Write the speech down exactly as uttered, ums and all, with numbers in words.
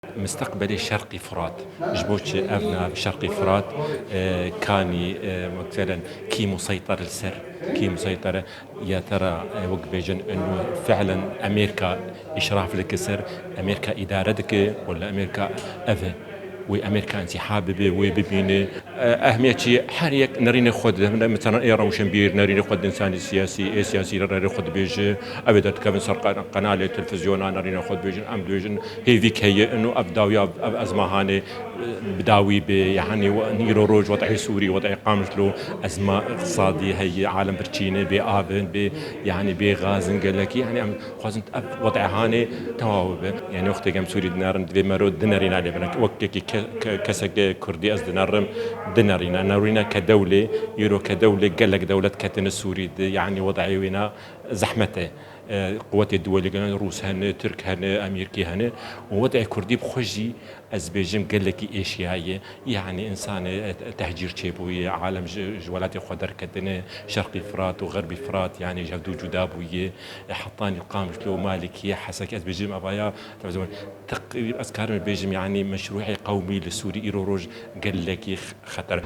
Misteqbelê Şerqî Firat. Ji bo çi ev nav Şerqî Firat, e, kanî, e, meselen, kî museyter li ser, kî museyter e, ya tera, e, wek bêjin, inu fiilen Amerîka îşraf dike ser, Amerîka îdare dike, wela Amerîka ev e. Wê Amerîka întîha bibe, wê bibîne. E, ehmiyetî her yek nerînê xwe dide. Mesela ê rewşenbîr nerînê xwe didin, însanê siyasî, ê siyasî nerînê xwe dibêje. Ev ê derdikevin ser qen-, qenalê televîzyona nerînê xwe dibêjin. Em dibêjin hêvîk heye, inu ev dawiya, ev ezma hanê, e, bi dawî bê. Yanî we-, îro roj wed'ê Sûrî, wed'ê Qamişlo, ezma îqtisadî heye, alem birçî ne, bê av in, bê, yanî bê gaz in gelekî. Yanî em Xwazin ev wed'e hanê tewaw be. Yanî wextê em Sûrî dinerin, divê mero di nerîna lê bine. Wek yekî ke-, ke-, keseke Kurdî ez dinerim, di nerîna. Nerîna ke dewlê, îro ke dewlê gelek dewlet ketine Sûrî di. Yanî wed'e wêna zehmet e. E, quwetê duwelî gelek Rûs hene, Tirk hene, Amerîkî hene. Û wed'e Kurdî bi xwe jî ez bêjim gelekî êşiyaye. Yanî însanê, e, tehcîr çêbûye, alem ji, ji welatê xwe derketine, Şerqî Firat û Xerbî Firat, yanî ji hevdû cuda bûye. E, hetanî Qamişlo, Malikî, Hesek, ez bêjim evaya, teqrîben ez karim bêjim, yanî meşrûê qewmî li Sûrî îro roj gelekî x-, xeter.